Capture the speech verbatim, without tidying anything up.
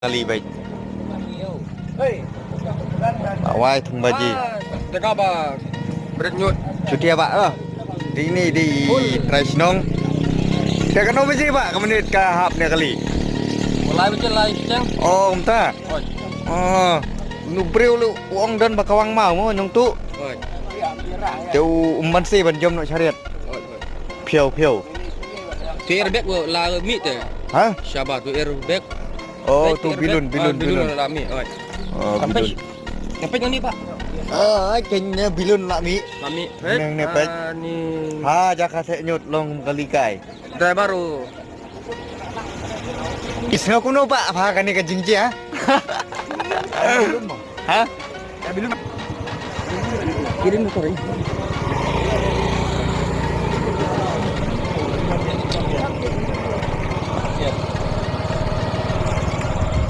Kali beit. Ba wai thung baji. Ah, teka ba. Bret nyut. Chuti ba ah. Di ni di trai shnong. Te kano baji ba ka minit ka hap ne kali. Lai baji lai cheng. Oh, umta. Oi. Oh. Nu breu lu ong don ba kawang mau mo nyong tu. Oi. Te u umban si ban jom no chariot. Oi, oi. Phiau phiau. Tu airbag wo la mi te. Ha? Shaba tu airbag. Oh, tu bilun, bilun, bilun. La mi, oi. Oh, bilun. Kapet ni pak. Ah, kenya bilun la mi. La mi. Neng ne pet. Ni. Ha, jaka se nyut long kali kai. Driver u. Isnga kuno pak, apa kani ka jingji ha? Ha? Kirim motor ni.